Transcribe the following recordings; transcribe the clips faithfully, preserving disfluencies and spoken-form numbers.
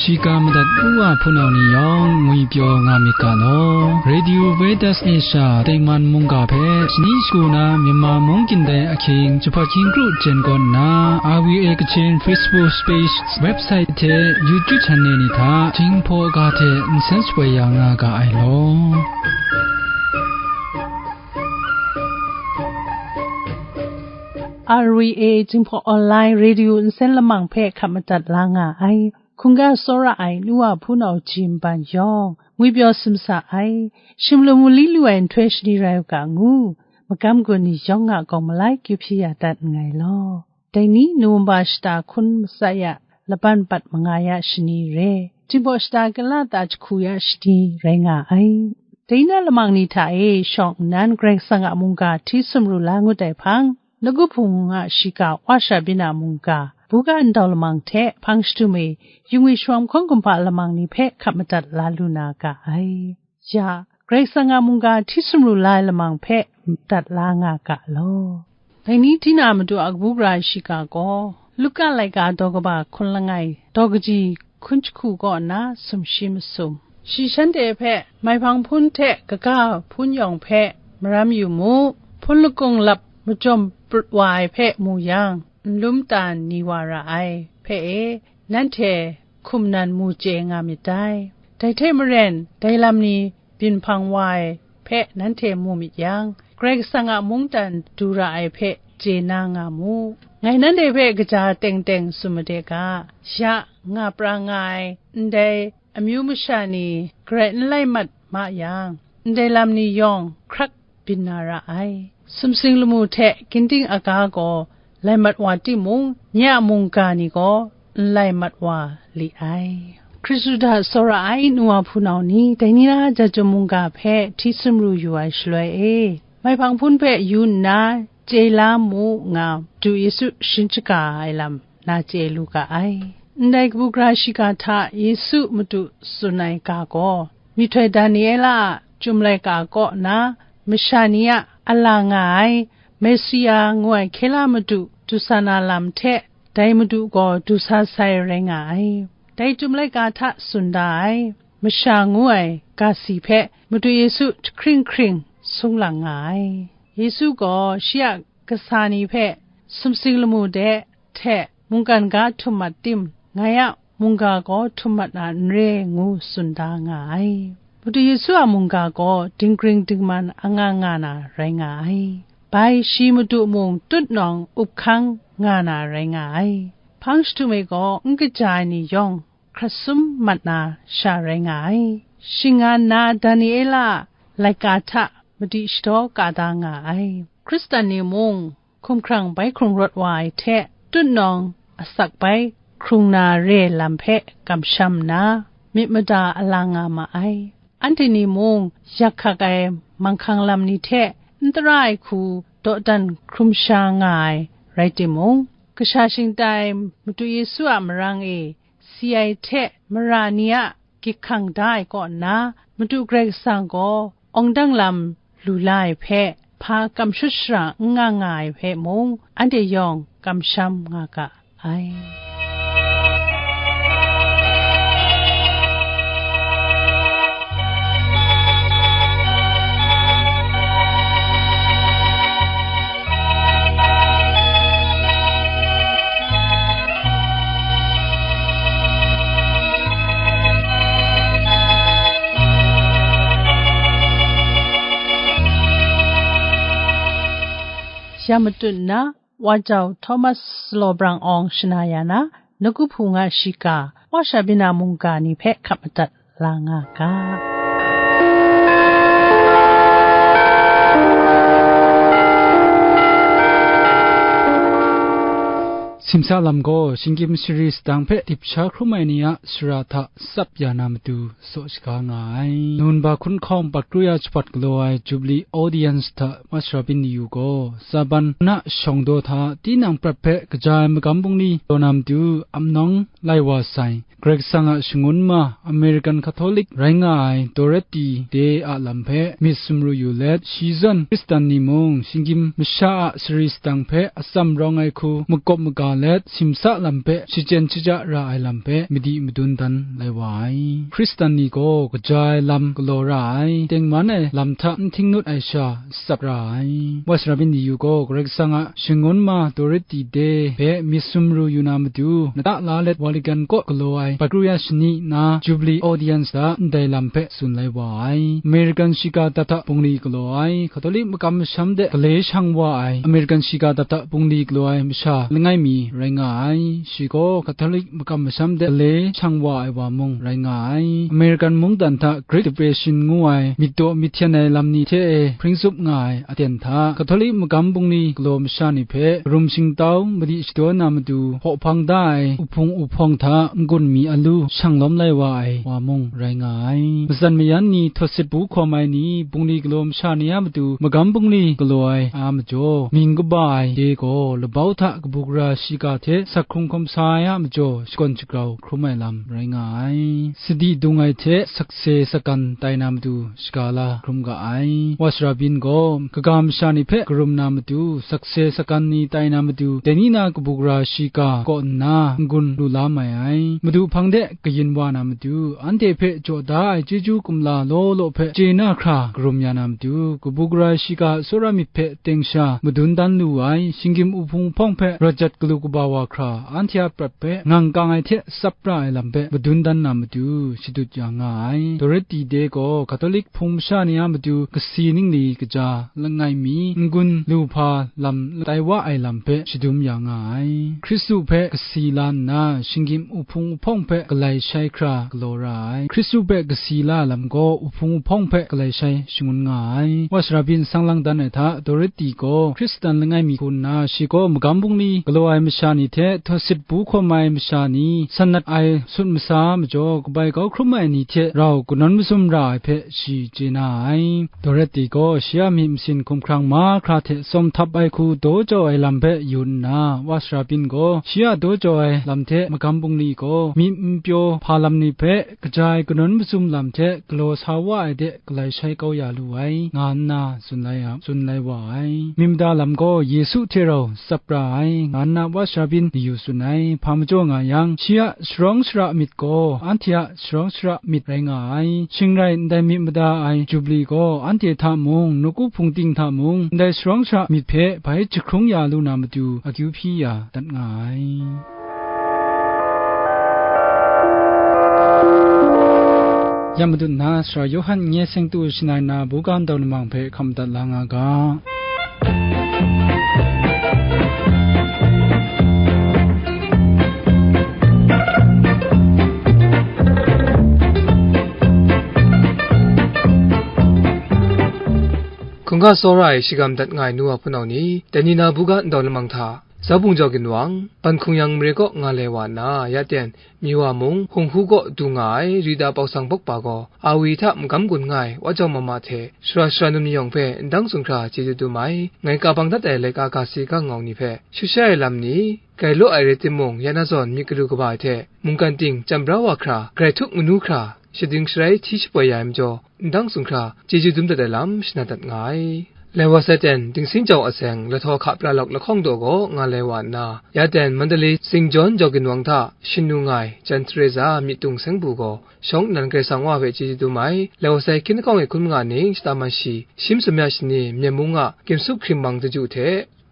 Shiga madat u wa hpunau ni yawng ngwipyaw nga myit ga law. Radio Veritas Asia Tengman mungga hpe shani shagu na Myanmar mung kyin dai ahkying jahpat hkying kru jen kawn nna, R V A Kachin Facebook page, website hte YouTube channel ni hta Jinghpaw ga hte nsen shapoi ya nga ga ai law. R V A Jinghpaw Online Radio nsen lamang hpe hkap madat la nga ai. Hkungga tsawra ai nu wa hpunau ji nban yawng, ngwipyaw simsa ai, shimlum wunli lu ai nhtoi shani rai u ga ngu, magam gun ni yawng a kawng malai kyu hpyi ya dat nngai law. Dai ni November shata hkun matsat ya laban bat manga ya shani re, Jinghpaw shata kala ta jahku ya shani rai nga ai. Dai na lamang ni hta e shawng nnan Karai Kasang a mungga hti sumru la ngut ai hpang, Nawku Hpung a shiga Wa Sha Byin a mungga, buga ndau lamang hte hpang shadum e, yungwi shawm hkawng kumhpa lamang ni hpe hkap madat la lu na ga ai. Ya, Karai Kasang a mungga hti sumru la ai lamang hpe madat la nga ga law. Dai ni tinang Madu a kabu gara ai shiga gaw, Luka laika daw kaba hkun langai, daw kaji hkun jahku kaw nna sumshi masum. Shi shanhte hpe maihpang hpun hte kaga hpun yawng hpe maram yu mu, hpun lakung lap majawm prut wa ai hpe mu yang, nlum tan ni wa ra ai hpe e, nanhte hkum nan mu chye nga myit dai. Dai hte maren, dai lam ni byin hpang wa ai hpe nanhte mu myit yang, Karai Kasang a mungdan du ra ai hpe chye na nga mu. Ngai nanhte hpe kaja teng teng tsun made ga, ya nga pra nga ai ndai amyu masha ni garai n lai mat ma yang, ndai lam ni yawng hkrak byin na ra ai. Sumsing lamu hte ginding aga gaw lai mat wa timung, nye a mungga ni gaw n lai mat wa li ai. Hkristu hta tsawra ai nu wa hpunau ni, dai ni na Jahtum mungga hpe hti sumru yu ai shaloi e, maihpang hpun hpe yu nna chye la mu nga, Madu Yesu sharin shaga ai lam na chye lu ga ai. Ndai kabu gara shiga hta Yesu Madu tsun ai ga gaw, myihtoi Daniela a Chyum laika kaw na masha ni a ala nga ai Mesia ngu ai hkye la Madu du sa na lam hte, dai Madu gaw du sa sai rai nga ai. Dai Chyum laika hta tsun da ai masha ngu ai ga si hpe Madu Yesu jahkring hkring sung lang nga ai. Yesu gaw shi a kasa ni hpe sumsing lamu de hte mungkan ga htum mat tim, ngai a mungga gaw htum mat na n re, ngu tsun da nga ai. Madu Yesu a mungga gaw dinggring dingman anga nga na rai nga ai. Bai shi Madu mung tutnawng up hkang nga na rai nga ai. Hpang jahtum e gaw n kaja ai ni yawng hkrat sum mat na sha rai nga ai. Shing nga nna Daniela a laika hta madi shadaw ka da nga ai. Hkristan ni mung hkumhkrang bai hkrung rawt wa ai hte, tutnawng asak bai hkrung na re lam hpe kamsham nna, myit mada ala nga ma ai. Anhte ni mung yak hkak ai manghkang lam ni hte n tara ai hku dawdan hkrum sha nga ai rai timung, kasha shingtai Madu Yesu a marang e si ai hte mara ni a gyit hkang da ai kaw nna, Madu Karai Kasang gaw awng dang lam lu la ai hpe, hpa kamshut shara n nga nga ai hpe mung, anhte yawng kamsham nga ga ai. Ya matut nna, Wa Jau Thomas Law Brang Awng shana ya na, Nawku Hpung a shiga, Wa Sha Byin a mungga ni hpe hkap madat la nga ga. Simsa lam gaw, shinggyim shari sadang hpe dip sha hkrum ai ni a sara hta tsap ya na matu, saw shaga nga ai. Nunba hkun hkawng pat kru ya jahpat galaw ai Jubilee Audience hta Wa Sha Byin ni yu gaw, Tsaban na shawng daw hta tinang prat hpe kaja ai magam bungli taw na matu, amnawng lai wa sai, Karai Kasang a shangun ma, American Catholic rai nga ai Dorothy Day a lam hpe myit sumru yu let, shi zawn Hkristan ni mung shinggyim masha a sari sadang hpe atsam rawng ai hku makawp maga let, simsa lam hpe shachyen shaja ra ai lam hpe madi madun dan lai wa ai. Hkristan ni gaw kaja ai lam galaw ra ai, tengman ai lam hta n htingnut ai sha, tsap ra ai. Wa sara byin ni yu gaw, Karai Kasang a shangun ma Dorothy Day hpe myit sumru yu na matu, nata la let Vatican kaw galaw ai Pakruya shani na Jubilee Audience hta ndai lam hpe tsun lai wa ai. American shiga dat hta bungli galaw ai, Catholic makam masham de gale shang wa ai, American shiga dat hta bungli galaw ai masha langai mi rai nga ai. Shi gaw Catholic makam masham de gale shang wa ai wa mung rai nga ai. American mungdan hta Great Depression ngu ai myit daw myit hten ai lam ni hte e hpring tsup nga ai aten hta, Catholic magam bungli galaw masha ni hpe karum shingtau madi shadawn na matu hpaw hpang da ai uhpung uhpawng hta n-gun mi alu shang lawm lai wa ai wa mung rai nga ai. Matsan mayan ni, htawt sit bu hkawm ai ni, bungli galaw masha ni a matu magam bungli galaw ai a majaw, mying kaba ai de gaw labau hta kabu gara shiga hte sak hkrung hkawm sa ai a majaw, shakawn shagrau hkrum ai lam rai nga ai. Sadi dung ai hte sakse sakan tai na matu shaga la hkrum ga ai. Wa sara byin gaw, kaga masha ni hpe karum na matu, sakse sakan ni tai na matu, dai ni na kabu gara shiga kaw nna n-gun lu la mai ai. Madu hpang de kayin wa na matu, anhte hpe jaw da ai chyeju kumla law law hpe chye na hkra karum ya na matu, kabu gara shiga tsawra myit hpe teng sha madun dan lu ai, shinggyim uhpung uhpawng hpe rawt jat galu kaba wa hkra, anhte a prat hpe ngang kang ai hte tsap ra ai lam hpe madun dan na matu, shadut ya nga ai. Dorothy Day gaw Catholic hpung masha ni a matu kasi ningli kaja langai mi n-gun lu hpa lam tai wa ai lam hpe shadum ya nga ai. Hkristu hpe kasi la nna, shinggyim uhpung uhpawng hpe galai shai hkra galaw ra ai. Hkristu hpe kasi la lam gaw uhpung uhpawng hpe galai shai shangun nga ai. Wa sara byin sang lang dan ai hta, Dorothy gaw Hkristan langai mi hku nna, shi gaw magam bungli galaw ai masha ni hte htawt sit bu hkawm ai masha ni san nat ai sut masa majaw, kabai kau hkrum ai ni hte rau kanawn mazum ra ai hpe shi chye na ai. Dorothy gaw shi a myit masin hkumhkrang mahkra hte tsawm htap ai hku daw jaw ai lam hpe yu nna, Wa sara byin gaw shi a daw jaw ai lam hte magam bungli gaw myit n pyaw hpa lam ni hpe kaja ai kanawn mazum lam hte galaw sa wa ai de galai shai kau ya lu ai, nga nna tsun lai, tsun lai wa ai. Myit mada lam gaw Yesu hte rau tsap ra ai, nga nna Wa sara byin mayu tsun ai. Hpa majaw nga yang, shi a sharawng shara myit gaw anhte a sharawng shara myit rai nga ai. Shing rai ndai myit mada ai Jubli gaw anhte hta mung, nawku hpung ting hta mung, ndai sharawng shara myit hpe bai jahkrung ya lu na matu akyu hpyi ya dat nga ai. Ya madun na, Sara Yawhan nye seng tu shanai na buga ndau lamang hpe hkam dat la nga ga. Hkungga tsawra ai shigam dat nga ai nu wa hpunau ni, dai ni na buga ndau lamang hta, Zaubung jau ginwang, ban hkung yang mare kaw nga lai wa nna, ya ten, Myi wa mung, hkung hku kaw du nga ai, Rita Pausang Bawkpa gaw, Awi hta magam gun nga ai, wa jau mama hte, sara sara num ni yawng hpe, ndang tsun hkra chyeju dum ai, ngai ka bang dat ai laika ga si ga ngau ni hpe, shut sha ai lam ni, grai law ai rai timung, ya na zawn myit galu kaba ai hte, mungkan ting chyam bra wa hkra, grai htup manu hkra, shading sharai hti shapoi ya ai majaw, ndang tsun hkra, chyeju dum dat ai lam shana dat nga ai. Lai wa sai ten, Dingsing Jau a seng, Lahtaw Hka Pra Lawk lahkawng daw gaw nga lai wa nna, ya ten Mandalay Saint John jau ginwang hta shin nu nga ai Jan Teresa myit tung seng bu gaw, shawng nnan Karai Kasang Wa hpe chyeju dum ai. Lai wa sai hkyin lahkawng e hkun manga ning shata man shi, Shim Sumya Shani, Myen mung a Gimsup Hkrimmang Daju hte,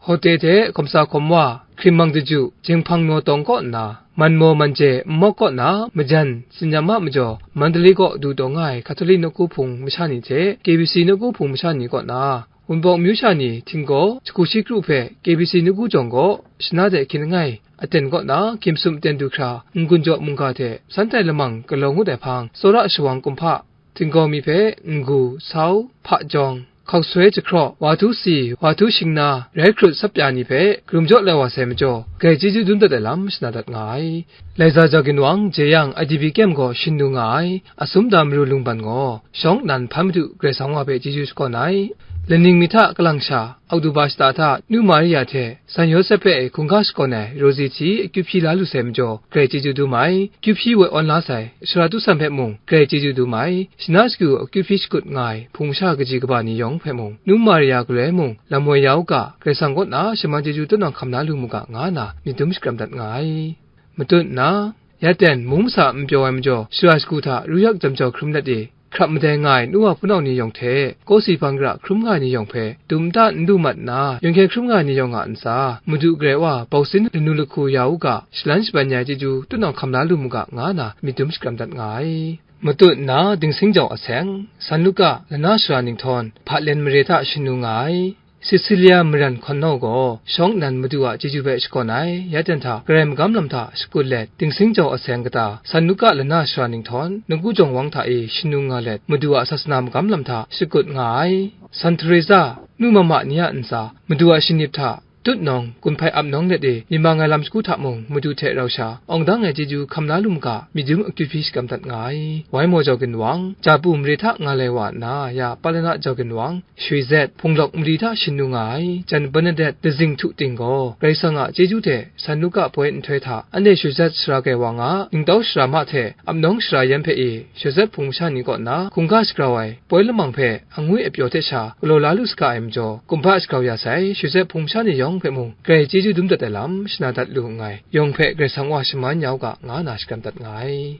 Hote hte Hkawmsa Hkawm Wa, Hkrimmang Daju, Jinghpang Naw Tawng kaw nna, Manmaw Manje Nmawk kaw na majan, tsinyam a majaw, Mandalay kaw du taw nga ai Catholic nawku hpung masha ni hte, K B C nawku hpung masha ni kaw na, Wunpawng amyu sha ni htinggaw, shagu shi kru hpe K B C nawku jawng gaw, shana de hkyin langai aten kaw na, gimsum aten du hkra, n-gun jaw mungga hte, san tai lamang galaw ngut ai hpang, tsawra shawang kumhpa, htinggaw mi hpe, n-gu, sau, hpa jawng, hkauk soi jahkraw, wa htu si, wa htu shingna, rai hkrut sap ya ni hpe, karum jaw lai wa sai majaw, grai chyeju dum dat ai lam shana dat nga ai. Laiza jau ginwang, jeyang, I D P kyem gaw shin du nga ai, Asum Da Maru Lungban gaw, shawng nnan hpan madu Karai Kasang Wa hpe chyeju shakawn ai. Laning mi hta kalang sha, Oktoba shata hta Nu Maria hte San Yawsep hpe hkungga shakawn ai Rosie hti akyu hpyi la lu sai majaw, grai chyeju dum ai. Kyu hpyi woi awn la sai, Sara Tu San hpe mung grai chyeju dum ai. Shana shagu akyu hpyi shakut nga ai hpung masha kaji kaba ni yawng hpe mung, Nu Maria galoi mung lam woi ya u ga, Karai Kasang kaw na shaman chyeju tutnawng hkam la lu mu ga, nga na myit dum shakram dat nga ai. Matut nna, Yaten mung masa n pyaw ai majaw, shara shagu hta ru yak jam jau hkrum let e, hkrap madai nga ai nu wa hpunau ni yawng hte, kawsi hpang gara hkrum nga ai ni yawng hpe, dum nta n du mat nna, yawng hkyen hkrum nga ai ni yawng a ntsa, Madu Karai Wa bausin lanu lahku ya u ga, shalan shaban ya ai chyeju tutnawng hkam la lu mu ga, nga na myit dum shakram dat nga ai. Matut nna, Dingsing Jau Aseng, San Luka lana sara ninghtawn, Hpaten mare hta shanu nga ai. Sisilia maran hkawn nau gaw, shawng nnan Madu a chyeju hpe shakawn ai, ya ten hta, Karai magam lam hta shakut let, Dingsing Jau Aseng kata, San Luka lana sara ninghtawn, Nawku Jawng Wang hta e shanu nga let, Madu a sasana magam lam hta shakut nga ai. San Teresa, nu mama ni a ntsa, Madu a shingnip hta, tutnawng, gun hpai ap nawng let e, myit mang ai lam shagu hta mung, Madu hte rau sha, awng dang ai chyeju hkam la lu mu ga, myit dum akyu hpyi shakram dat nga ai. Wai maw jau ginwang, Japu mare hta nga lai wa nna, ya Palana jau ginwang, Shwi Zet, Hpunglawk mali hta shanu nga ai, Jan Bernadette Lazing Htu Ting gaw, Karai Kasang a chyeju hte San Luka poi nhtoi hta, anhte Shwi Zet sara kai wa nga, ningtau sara ma hte, ap nawng sara yan hpe e, Shwi Zet hpung masha ni kaw na, hkungga shagrau ai, poi lamang hpe, angwi apyaw hte sha, galaw la lu saga ai majaw, kumhpa shagrau ya sai, Shwi Zet hpung masha ni yawng hpe mung, grai chyeju dum dat ai lam, shana dat lu nngai, yawng hpe Karai Kasang wa shaman ya u ga, nga na shakram dat nga ai.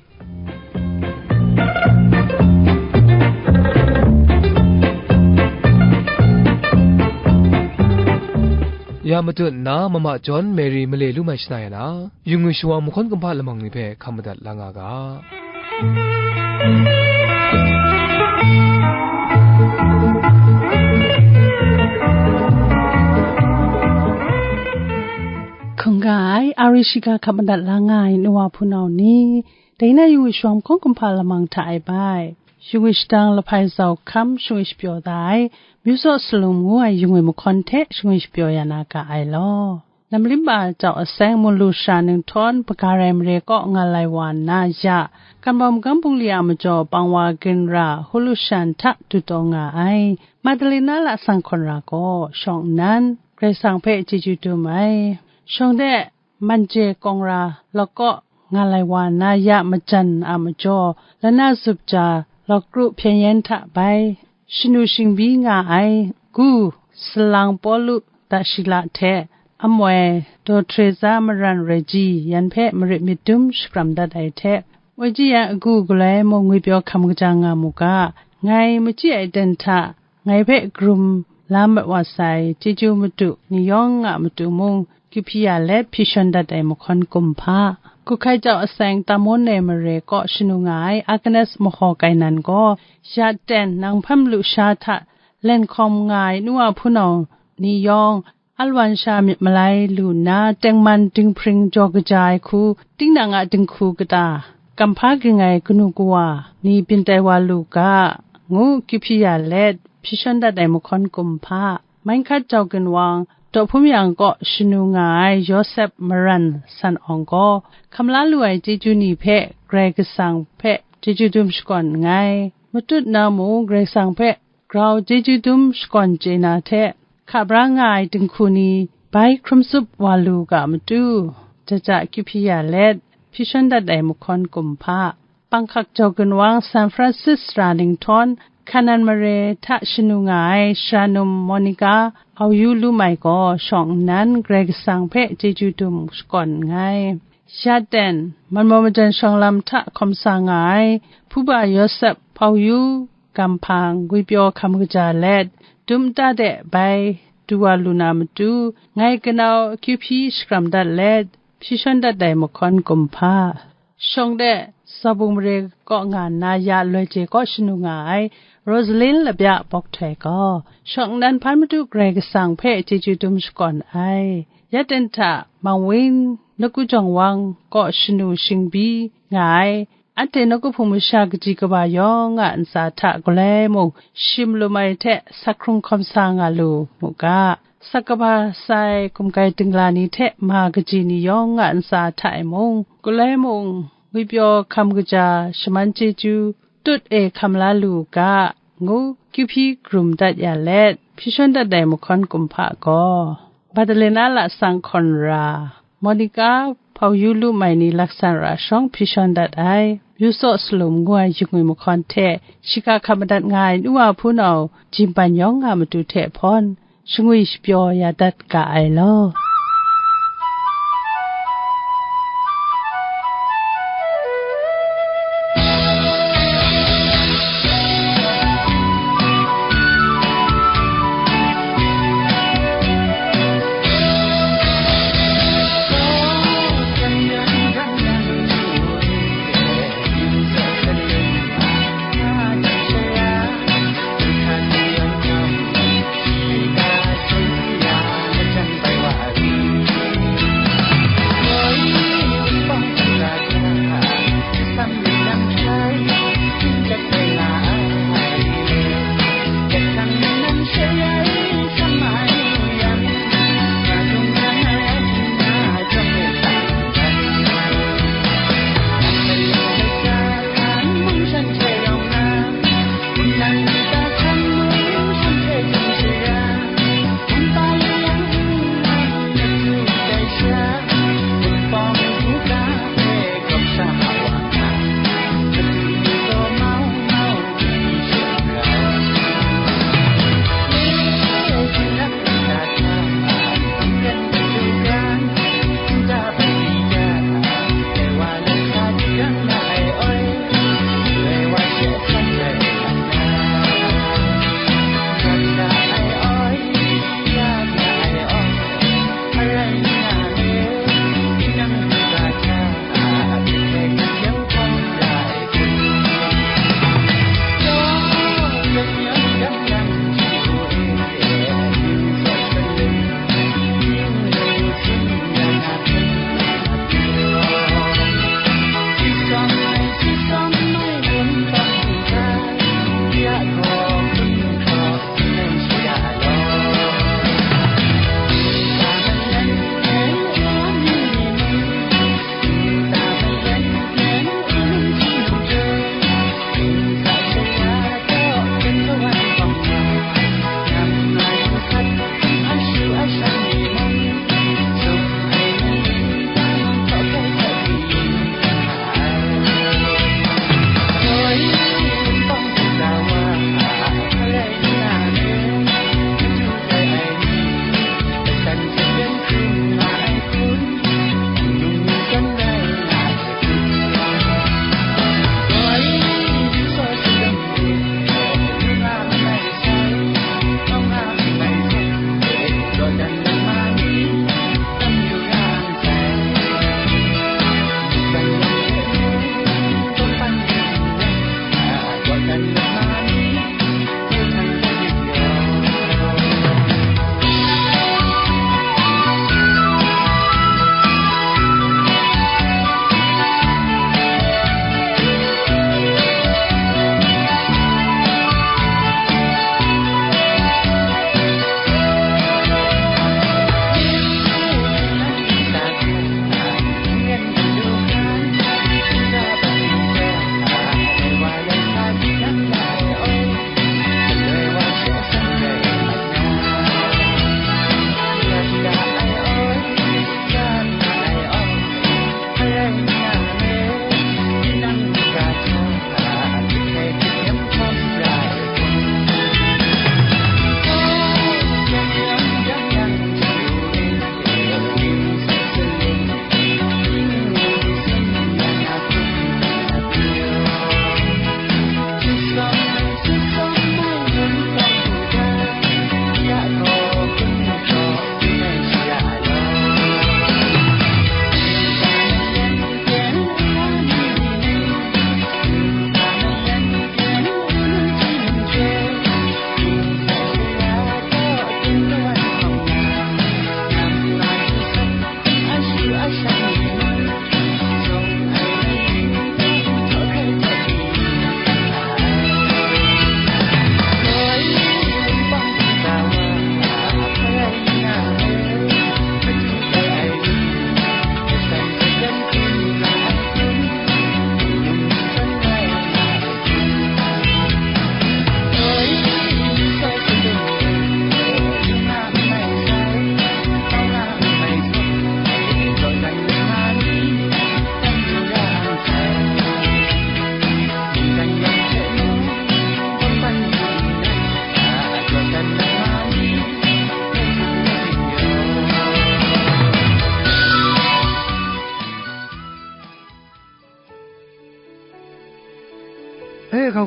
Ya matut nna, mama John Mary male lu mai shana ya na, yu ngwi shawa mahkawn kumhpa lamang ni hpe hkam madat la nga ga. Hkungga ai, Ari Shiga hkap madat la nga ai nu wa hpunau ni, dai na yu ngwi shawa mahkawn kumhpa lamang hta e bai, yu ngwi shadang lahpai zau hkam shingwi shapyaw da ai, Myu Zaw Salum ngu ai yu ngwi mahkawn hte shingwi shapyaw ya na ga ai law. Namlim ma jau aseng, Munlu sara ninghtawn, Bagarai mare kaw nga lai wa nna ya, Kanbawm Gam Bungli a majaw Pangwa Ginra, Hulu Shan hta du taw nga ai, Madalina Lasang Hkawn Ra gaw, shawng nnan, Karai Kasang hpe chyeju dum ai. Shawng de, Manje Kawng Ra lakaw nga lai wa na ya majan a majaw, lana zup ja, lawk kru hpyen yen hta bai, shanu shingbi nga ai, gu, salang Pawlu Dashila hte, amwai Daw Teresa Maran Reji yan hpe marit myit dum shakram dat ai hte, woi ji yan agu galoi mung ngwipyaw hkam kaja nga mu ga, ngai machyi ai ten hta, ngai hpe karum la mat wa sai, chyeju madu ni yawng a matu mung, kyu hpyi ya let hpyi shawn dat ai mahkawn kumhpa. Kuhkai jau aseng Tamon ai mare kaw shanu nga ai Agnes Mahaw Kainan gaw, ya ten nang hpe malu sha hta len hkawm nga ai nu wa hpunau ni yawng, alwan sha myit malai lu nna, tengman dinghpring jaw kaja ai hku, tinang a dinghku kata, kamhpa ging ai kanu kawa ni byin tai wa lu ga, ngu kyu hpyi ya let, hpyi shawn dat ai mahkawn kumhpa. Mainhkat jau ginwang, Daw Hpum Yang kaw shanu nga ai Yawsep Maran San Awng gaw, hkam la lu ai chyeju ni hpe Karai Kasang hpe chyeju dum shakawn nngai. Matut na mung Karai Kasang hpe grau chyeju dum shakawn chye na hte, hka bra nga ai dinghku ni bai hkrum tsup wa lu ga matu, jaja kyu hpyi ya let, hpyi shawn dat ai mahkawn kumhpa. Panghkak jau ginwang San Francis sara ninghtawn, Hkanan mare hta shanu nga ai sara num Monica Au Yu Lu Mai gaw shawng nnan Karai Kasang hpe chyeju dum shakawn nngai. Ya ten, Manmaw Majan Shawng Lam hta hkawm sa nga ai Hpuba Yawsep Hpau Yu Gampang ngwipyaw hkam kaja let, dum nta de bai du wa lu na matu, ngai kanau akyu hpyi shakram dat let, hpyi shawn dat ai mahkawn kumhpa. Shawng de, Zabung mare kaw nga nna ya loi je kaw shanu nga ai Rosalind Labya Bawk Htoi gaw, shawng nnan hpan madu Karai Kasang hpe chyeju dum shakawn ai. Ya ten hta, Mangwin, Nawku Jawng Wang kaw shanu shingbi nga ai, anhte nawku hpung masha kaji kaba yawng a ntsa hta galoi mung, shim lum ai hte sak hkrung hkawm sa nga lu mu ga. Sak kaba sai gumgai dingla ni hte ma kaji ni yawng a ntsa hta e mung, galoi mung, ngwipyaw hkam kaja shaman chyeju tut e hkam la lu u ga, ngu kyuhpyi karum dat ya let, hpyi shawn dat ai mahkawn kumhpa gaw, Madalena lasang hkawn ra, Monica hpau yu lu mai ni laksan ra shawng hpyi shawn dat ai, Yu Saw Salum ngu ai yingwi mahkawn hte shiga hkap madat nga ai nu wa hpunau jingban yawng nga matu hte hpawn, shangwi shapyaw ya dat ga ai law.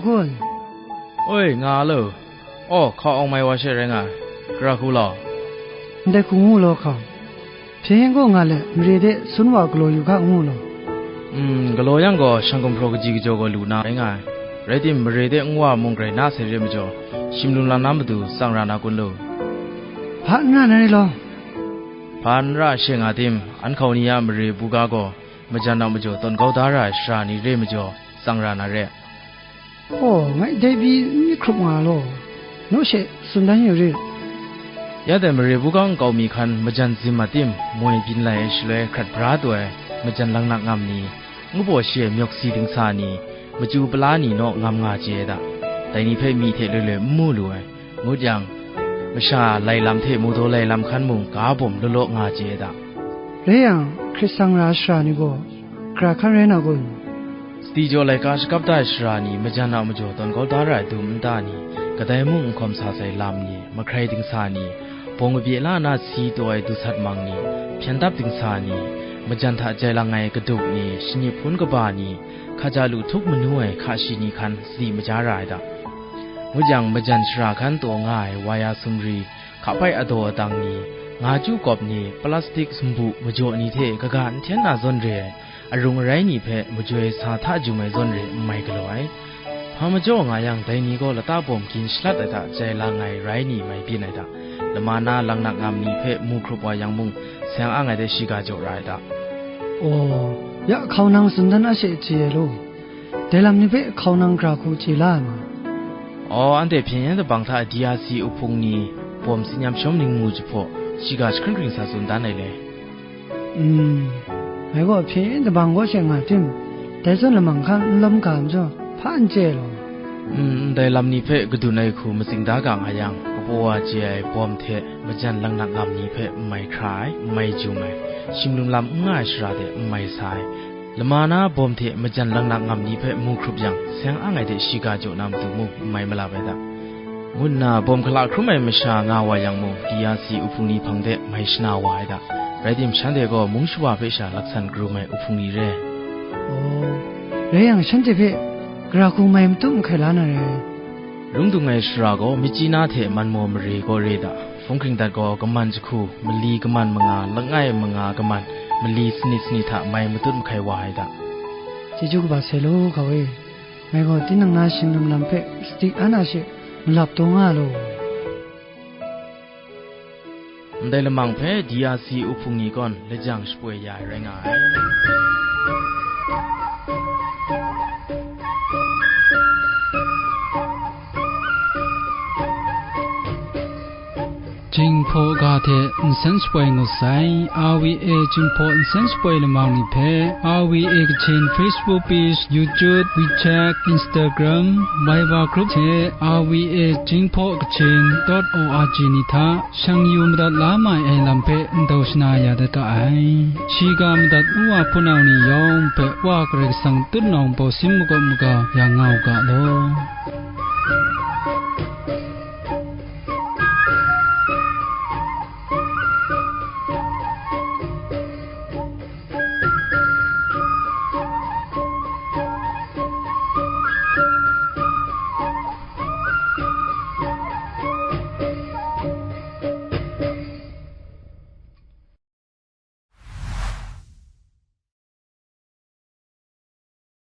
Gun. Oi, nga lo. Aw, hkau awng mai wa she rai nga ai. Gara hku law. Ndai hku ngu law hkau. Hpyen yen gaw nga let, mare de sun wa galaw yu ga ngu law. Mm, galaw yang gaw, shang gumhpraw kaji kajaw gaw lu na rai nga ai. Rai tim, mare de nwa mung grai na sai re majaw, shimlum lam na matu tsang ra na kun lu? Hpa n ra na re law. Hpa n ra she nga tim, an hkau ni a mare buga gaw, majan a majaw tawn kau da ra ai shara ni re majaw, tsang ra na re. Aw, ngai dai pyi n myit hkrup nga law, naw she tsun dan yu rit. Ya dai mare buga nkau mi hkan majan zim a tim, moi byin lai ai shaloi hkrat bra taw ai majan langnak ngam ni, ngu baw shi ai myawk si dingsa ni, machyu pala ni naw ngam nga chye ai da. Dai ni hpe myi hte loi loi n mu lu ai. Ngut yang, masha lai lam hte mawdaw lai lam hkan mung ga bawm law law nga chye ai da. Rai yang, hkrit sang ra ai shara ni gaw, gara hkan rai na kun? Sadi jaw laika shakap da ai shara ni majan a majaw tawn kau da ra ai dum nta ni, kadai mung n hkawm sa sai lam ni, mahkrai dingsa ni, bawng kabye la na si taw ai dusat mang ni, hpyen dap dingsa ni, majan hta jai lang ai kaduk ni, shanyi hpun kaba ni, hkaja lu htup manu ai hka shi ni hkan sadi maja ra ai da. Ngut yang, majan shara hkan taw nga ai waya sumri, hkapai adaw adang ni, nga chyu kawp ni, plastik sumbu majaw ni hte kaga n hten na zawn re ai, arung arai ni hpe majoi sa hta jum ai zawn re n mai galaw ai. Hpa majaw nga yang, dai ni gaw lata bawm gin shalat ai hta jai lang ai rai ni mai byin ai hta, lama na langnak ngam ni hpe mu hkrup wa yang mung, seng ang ai de shiga jaw ra ai hta. Aw, ya hkau nang tsun dan a she chye ai law. Dai lam ni hpe hkau nang gara hku chye la ai ma? Aw, anhte hpyen yen dabang hta D R C uhpung ni bawm tsin yam shawm ningmu jahpaw, shiga jahkring hkring sa tsun dan ai le. Mm, ngai gaw hpyen yen dabang kaw she nga tim, dai zawn lamang hkan n lawm ga majaw, hpa n chye law. Mm, ndai lam ni hpe kadun ai hku matsing da ga nga yang, kabaw wa chye ai bawm hte majan langnak ngam ni hpe n mai hkra ai, n mai jum ai, shimlum lam n nga ai shara de n mai sa ai, lama na bawm hte majan langnak ngam ni hpe mu hkrup yang, seng ang ai de shiga jaw na matu mung n mai malap ai da, ngu nna bawm hkala hkrum ai masha nga wa yang mung, D R C uhpung ni hpang de mai shana wa ai da. Rai tim, shanhte gaw mung shawa hpe sha laksan karum ai uhpung ni re. Aw, rai yang, shanhte hpe gara hku mai matut mahkai la na re. Lung dung ai shara gaw, myit chyi na hte man maw mare gaw re da. Hpung hkring dat gaw, kaman jahku, mali kaman manga, langai manga kaman, mali sanit sanit hta mai matut mahkai wa ai da. Chyeju kaba sai law, hkau e. Ngai gaw tinang na shingdum lam hpe sadi an a she malap taw nga law. Ndai lamang hpe D R C uhpung ni gawn lajang shapoi ya ai rai nga ai. Jinghpaw ga hte nsen shapoi ngut sai, R V A Jinghpaw nsen shapoi lamang ni hpe, R V A Kachin Facebook page, YouTube, WeChat, Instagram, Viber group hte R V A Jinghpaw Kachin dot O R G ni hta shang yu madat la mai ai lam hpe ndau shana ya dat ga ai. Shiga madat u wa hpunau ni yawng hpe Wa Karai Kasang tutnawng bawsin makawp maga ya nga u ga law.